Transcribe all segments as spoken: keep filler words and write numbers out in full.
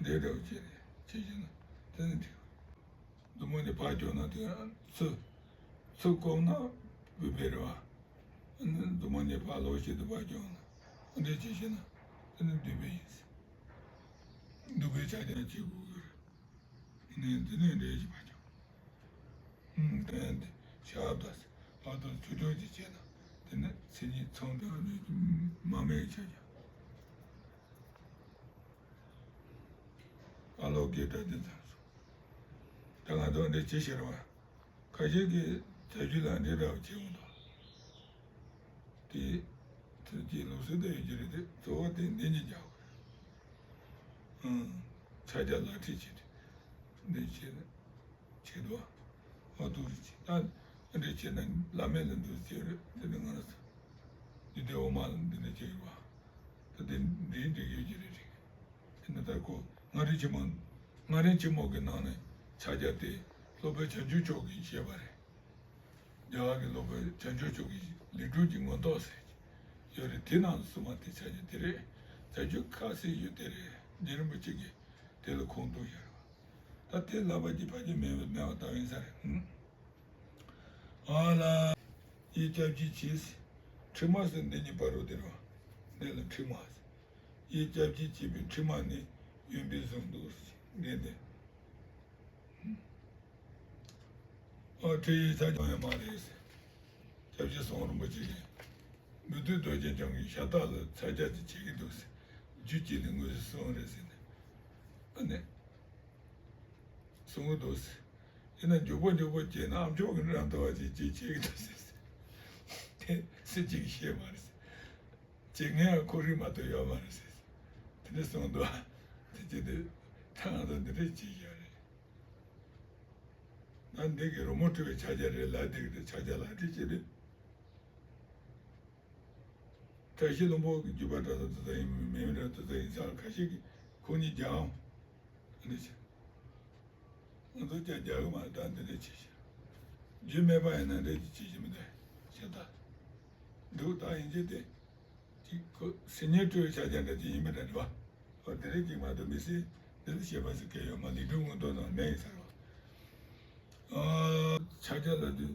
དེ་འདྲ་བོ་བྱས་རེད། བྱས་ཤེ་ན་དེ་ནི་འགྲིག་མཛུབ་མོ་ནས་ཕར་བརྐྱངས་ན་དེ་ཚུར་ཚུར་བསྐུམ་ན་བུད་པའི་རེད་བ། མཛུབ་མོ་ནས་ཕར་ལོག་བྱེད་དུ་ཕར་བརྐྱངས་ན་འདྲ་བྱས་ཤེ་ན་དེ་ནི་འདུས་པའི་ཡིན། འདུས་པའི་ཕྱག་རྒྱ་བྱེད་དགོས་ཀྱི་རེད། ནས་འདི་ནས་འདྲེས་ཀྱི་བར་ཀྱང་། ཨུམ། དེ་ནས་འདི་ཞབས་དང་ཨ་དང་ཆུ་ཆུ་ཅིག་བྱས་ན་དེ་ནས་མཚན་ཉིད་ཚང་དང་མ་མེད་ཆ་ཀྱང་། ཨ་ལོ་གེ་ཏྲ་འདི་ཚང་སོང་། ད་ང་ཚོ་འདི་ཅི་ཤེས་ར་བ། ཁ་ཤས་ཀྱིས་བྱ་རྒྱུད་ལ་འདི་འདྲ་བ་བྱེད་འོང་དང་། དེ་ཚུལ་གྱི་ལུགས་སྲོལ་དེ་ཡོད་ཀྱི་རེད་དེ་གཙོ་བོ་དེ་འདི་ཉིད་རྒྱག་དགོས་རེད། ཨང་། ཕྱག་རྒྱ་ལག་ཁྲིད་བྱེད་དེ་འདི་བྱེད་ནས་བྱེད་དོ། ཨོ་ཐུགས་རྗེ་ཆེ། ད་འདི་འདྲ་བྱེད་ན་བླ་མེད་ལ་འདུག་ཟེར་རེད་དེ་ནི་ང་རང་ཚོ་འདི་འདྲའི་འོ་མ་ལ་འདི་འདྲ་བྱེད་ཡོད་པ། ད་དེ་འདྲའི་འགྲིག་ཡོད་ཀྱི་རེད་རེད། དེ་ནི་ད་ཁོ་མངའ་རིས་ཆེན་མོ་མངའ་རིས་ཆེན་མོ་གི་ནང་ནས་ཕྱག་རྒྱ་དེ་སློབ་དཔོན་བྱང་ཆུབ་མཆོག་གིས་བཤད་པ་རེད། རྒྱ་གར་གྱི་སློབ་དཔོན་བྱང་ཆུབ་མཆོག་གི་ལས་སྒྲུབ་ཀྱི་མངོན་རྟོགས་ཟེར་ཡོད་རེད། དེ་ནང་གསུངས་པ་དེ་ཆ་རྒྱུ་དེ་རེད། ཆ་རྒྱུ་ཁ་གསལ་ཡོད་དེ་རེད། རྗེ་རིན་པོ་ཆེ་གིས་དེ་ལ་ཁུངས་གཏུགས་ཡོད་རེད་བ། ད་དེ་ལབ་པ་ཀྱི་ཕ་གི་མེད་པའི་མེད་པ་ལྟ་བུ་ཡིན་ས་རེད། ཨ་ལ། ཡིད་སྐྱབས་ཀྱིས་བྱས། ཁྲི་མ་ཟེར་འདི་གཉིས་བར་རོ་དེ་རེད་བ། འདི་ལ་ཁྲི་མ་ཟེར། ཡིད་སྐྱབས་ཀྱིས་བྱས་པའི་ཁྲི་མ་ནི་གཡོན་པས་བཟུང་འདུག་ཟེར་འདི་འདི། ཨ་ཁྲི་ཡིས་ཚ་རྒྱག་ཡོད་མ་རེད་ཟེར། སྐྱབས་རྗེ་ཟམ་གདོང་རིན་པོ་ཆེ་གིས་མུ་སྟེགས་རྡོ་རྗེ་འཆང་གི་ཞབས་སྟེགས་ལ་ཚ་རྒྱག་ཅིག་བྱེད་ཀྱི་འདུག་ཟེར། རྒྱུ་གཅིག་ནི་དངོས་སུ་གསུངས་རེད་ཟེར་ནས། ཨ་ནི། གསུང་གི་འདུག་ཟེར། ཡིན་ན་མགྱོགས་པོ་མགྱོགས་པོ་བྱས་ན་ཨ་མཆོག་གི་རང་ལྟ་བ་ཅིག་ཅིག་བྱེད་ཀྱི་འདུག་ཟེར། དེ་སུ་གཅིག་གིས་ཤེས་མ་རེད་ཟེར། ཅིག་ངས་ཁོ་རིག་མ་གཏོགས་ཡོད་མ་རེད་ཟེར། དེ་འདྲ་གསུངས་འདུག་དེ་ཅི་དེ་ཐང་དུ་འདི་འདྲ་ཅིག་ཡོད་རེད། ད་འདི་གི་རོལ་མོ་དཀྲོལ་བའི་ཕྱག་རྒྱ་རེད་ལ་འདི་གི་ཕྱག་རྒྱ་ལ་འདི་ཅི་རེད། བཀྲ་ཤིས་ལྷུན་པོ་གི་བརྒྱུད་པ་འདྲ་ས་དེ་ཚོ་ཡིན་མིན་མིན་རེད་དེ་ཚོ་ཡིན་ས་ཁ་ཤས་ཀྱིས་ཁོ་གཉིས་རྒྱག་ཨང་། འདི་བྱས། ང་ཚོ་ཀྱང་རྒྱག་གི་མ་རེད་ད་འདི་འདྲ་བྱས་ཤག་རྒྱུས་མེད་པ་ཡིན་ན་འདྲ་ཅིག་བྱེད་ཀྱི་མི་འདུག་ཤ་སྟག་འདུག་ད་ཡིན་གྱི་དེ། ཅིག་ཁོ་སེམས་ཉིད་སྤྲོས་ཆ་ཅན་འདྲ་ཅིག་ཡིན་པ་འདྲ་འདུག་བ། འོ་དེ་རིགས་ཅིག་མ་གཏོགས་མི་སྲིད་འདི་ལ་བཤད་པ་ཟེར་གལ་ཡོད་མ་ལེགས་སྒྲུབ་མངོན་རྟོགས་ནང་མེད་ཡིན་ས་རེད་བ། ཨ། ཕྱག་རྒྱ་ལ་དུས་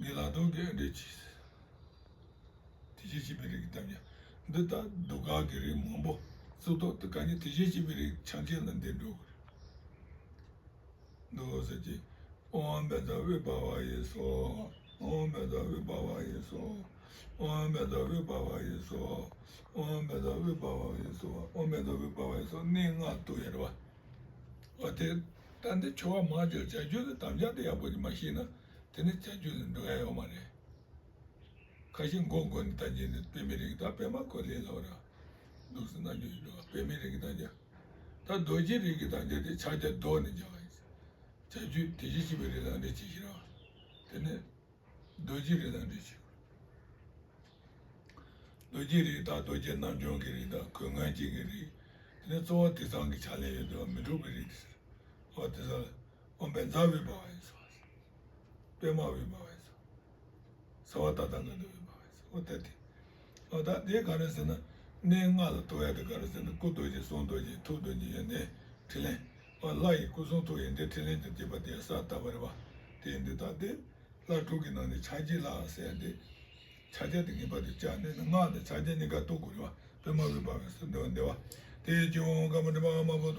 ངའི་ལག་ཐོག་གི་འདྲ་ཅིག་དེ་བཞིན་གཤེགས་པའི་རིགས་ཀྱི་ཐམས་ཅད་འདི་ལྟར་གདུགས་དཀར་གྱི་རིགས་མང་པོ་གཙུག་ཏོར་དུ་ག་ནི་དེ་བཞིན་གཤེགས་པའི་རིགས་ཆ་མཉམ་ལ་འདི་འགྲོ་དགོས་རེད། འདུག་ཟེར་གྱི། ཨོཾ་བཛྲ་ཝི་བྷ་ཝ་ཡེ་སྭཱ་ཧཱ། ཨོཾ་བཛྲ་ཝི་བྷ་ཝ་ཡེ་སྭཱ་ཧཱ། ཨོཾ་བཛྲ་ཝི་བྷ་ཝ་ཡེ་སྭཱ་ཧཱ། ཨོཾ་བཛྲ་ཝི་བྷ་ཝ་ཡེ་སྭཱ་ཧཱ། ཨོཾ་བཛྲ་ཝི་བྷ་ཝ་ཡེ་སྭཱ་ཧཱ། གནས་ལྔ་འདུག་ཡོད་རེད་བ། འོ་དེ་ད་འདི་ཆོ་ག་མང་ཆེ་བ་བྱ་རྒྱུད་ལ་དམ་བཅའ་དེ་ཡག་པོ་ཅིག་མ་ཤེས་ན་དེ་ནི་བྱ་རྒྱུད་ལ་འགྲོ་ཡ་ཡོད་མ་རེད། ཁ་ཤས་མགོ་མགོ་ནས་བཏང་རྒྱུ་ནི་པདྨའི་རིགས་ད་པདྨ་ཁོ་ལས་སླ་བ་རེད། འདུག་སེ་རྣལ་འབྱོར་ཡིན་འགྲོ་བ་པདྨའི་རིགས་ཀྱི་བཏང་རྒྱུ། ད་རྡོ་རྗེ་རིགས་ཀྱི་བཏང་རྒྱུ་དེ་ཕྱག་རྒྱ་རྡོ་ནས་སྦྱར་བ་ཡིན། བྱ་རྒྱུད་དེ་བཞིན་གཤེགས་པའི་རིགས་ལ་འདི་བྱེད་ཤེས་ར་བ། དེ་ནས་རྡོ་རྗེ་རིགས་ལ་འདི་བྱེད་དགོས། རྡོ་རྗེ་རིགས་དང་རྡོ་རྗེ་རྣམ་འཇོམས་ཀྱི་རིགས་དང་གོས་ངན་ཅན་གྱི་རིགས། དེ་ནས་གཙོ་བོ་དེ་ཚང་གི་ཕྱག་ལེན་ཡོད་དོ་མི་འཁྲུགས་པའི་རིགས་དེ་ཟེར། འོ་དེ་ཚོ་ལ་ཨོཾ་བཛྲ་ཝི་བྷ་ཝ་ཡེ་སྭཱ་ཧཱ། པདྨ་ཝི་བྷ་ཝ་ཡེ་སྭཱ་ཧཱ། སརྦ་ད་ཐཱ་ག་ཏ་ཝི་བྷ་ཝ་ཡེ་སྭཱ་ཧཱ། འོ་ད་དེ། འོ་ད་དེ་ག་རེ་ཟེར་ན། གནས་ལྔ་ལ་གཏོགས་ཡ་དེ་ག་རེ་ཟེར་ན་སྐུ་རྡོ་རྗེ་གསུང་རྡོ་རྗེ་ཐུགས་རྡོ་རྗེ་ཡོན་ཏན་ཕྲིན་ལས། འོ་ལྷ་ཡི་སྐུ་གསུང་ཐུགས་ཡོན་ཏན་ཕྲིན་ལས་ཀྱི་བསྡུས་པ་དེ་ས་ཏ་པ་རེད་བ། དེ་ཡིན་དུས་ད་དེ། ལྷ་དྲུག་གི་ནང་ནས་ཕྱག་རྒྱའི་ལྷ་ཟེར་ཏེ། ཕྱག་རྒྱ་དེ་ངེས་པར་དུ་བྱ་ནས་ནི་སྔགས་དང་ཕྱག་རྒྱ་གཉིས་ཀ་གཏོགས་དགོས་རེད་བ། པདྨ་ཝི་བྷ་ཝ་ཟེར་འདོན་འདེ་བ། དེ་ཡི་སྤྱི་བོའི་ཀ་མ་ཏི་པདྨ་པོ་